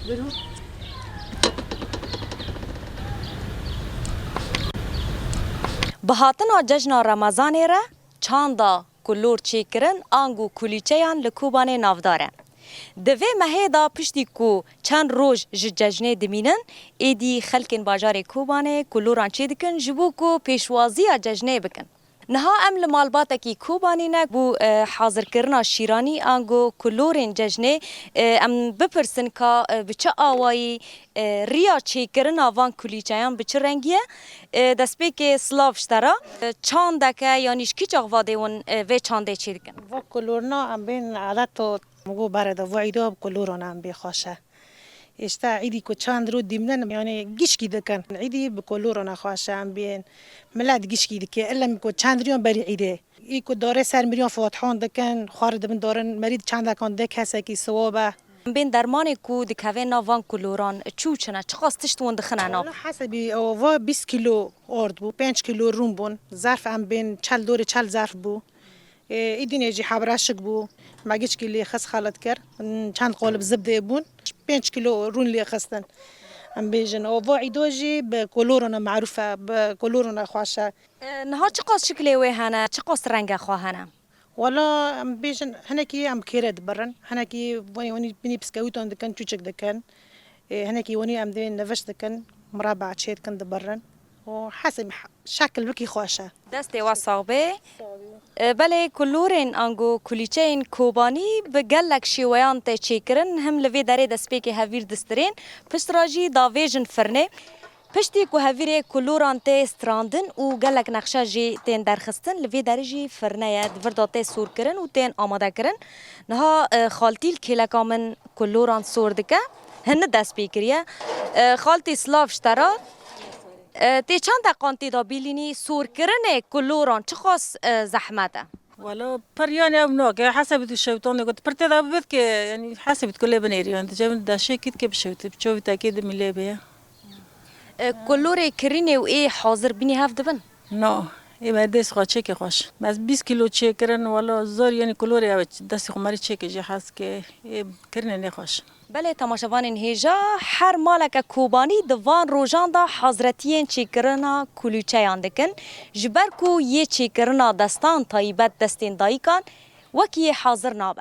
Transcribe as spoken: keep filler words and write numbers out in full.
Bi hatina cejna Remezanê re çanda kulor çêkirin ango kulîçeyan li Kobanê navdar e. Di vê mehê de piştî ku çend roj ji cejnê dimînin, êdî xelkên bajarê Kobanê kuloran çêdikin ji bo ku pêşwaziya cejnê bikin. Niha em li malbatekî Kobanî ne, bo, e, hazirkirina şîranî ango kulorên cejnê, e, em bipirsin ka, e, bi çi awayî, e, riya çêkirina van kulîçeyan bi çi rengî ye? E, destpêkê silav ji te re. E, çandeke yanî ji kî çax vadê hûn, e, vê çandê çêdikin? Va kulorna em bên edeto, min got berê de va îda bi kulorana em bê xweş e. Îşte îdî ku çend rû dîmnin, yanî gişkî dikin. Îdî bi kolorona xweş e, em bên milet gişkî dike. Îlem ku çend rûyan berî îdê. Î ku darê ser mirîyan fatihon dikin, xwarê dibin darin, merî çendekan dê kesekî siwab e. Em bên dermanê ku dikeve nav van kuloran çû çi ne? Çiqas tişt hûn dixine nav? Wala hesebî ew va bîst kîlo ard bû, pênc kîlo rûn bûn. Zerf em bên çel dorê çel zerf bû. Ê, îdînê jî hebreşik bû. Me giçkî lê xist xelit kir. Çend qolib zibdê bûn. Pênc kîlo rûn lê xistin. Em bêjin, ova îdo jî bi kolorona merûf e, bi kolorona xweş e. E, niha çiqas şiklê wê hene, çiqas renge xwe hene? Wala em bêjin, hinekî em kêre dibirin, hinekî wanî wanî binî piskewîtan dikin, çûçik dikin. Ê, hinekî wanî em dê niviş dikin, mireba çê dikin dibirin. û hesê şekil wekî xweş e. Destê we sax bê. E, belê kulûrên ango kulîçeyên Kobanî bi gelek şêweyan tê çêkirin, him li vê derê destpêkê hevîr distirên, pişt re jî davêjin firnê. Piştî ku hevîrê kulûran tê strandin û gelek nexşe jî tên derxistin, li vê derê jî firne ye, di vir de tê sor kirin û tên amade kirin. Niha, e, xaltî li kêleka min kulûran sor dike, hini dest pê kiriye. E, xaltî silav ji te re. E, tê çend deqan tê de bîlînî, sorkirinê kulûran çiqas, e, zehmet e? Wala pir yanî ew nake, hesebî tu şewtan de got, pir tê de bibit ke, yanî hesebî tu lê binêrî, yanî tu cem deşê kit ke bişewtî, bi çovî tekê dimî lê bê. E, kulûrê kirînê û ê hazir bînî hev dibin? No, ê me dest xwe çêke xweş. Me bîst kîlo çêkirin, wala zor yanî kulûrê ew destê xwe merî çêke jî hez ke, ê kirînê nê xweş. Belê, temaşevanên hêja, her maleke Kobanî di van rojan de hazretiyên çêkirina kulîçeyan dikin. Ji ber ku yê çêkirina destan taybet destên dayikan wekî yê hazir nabe.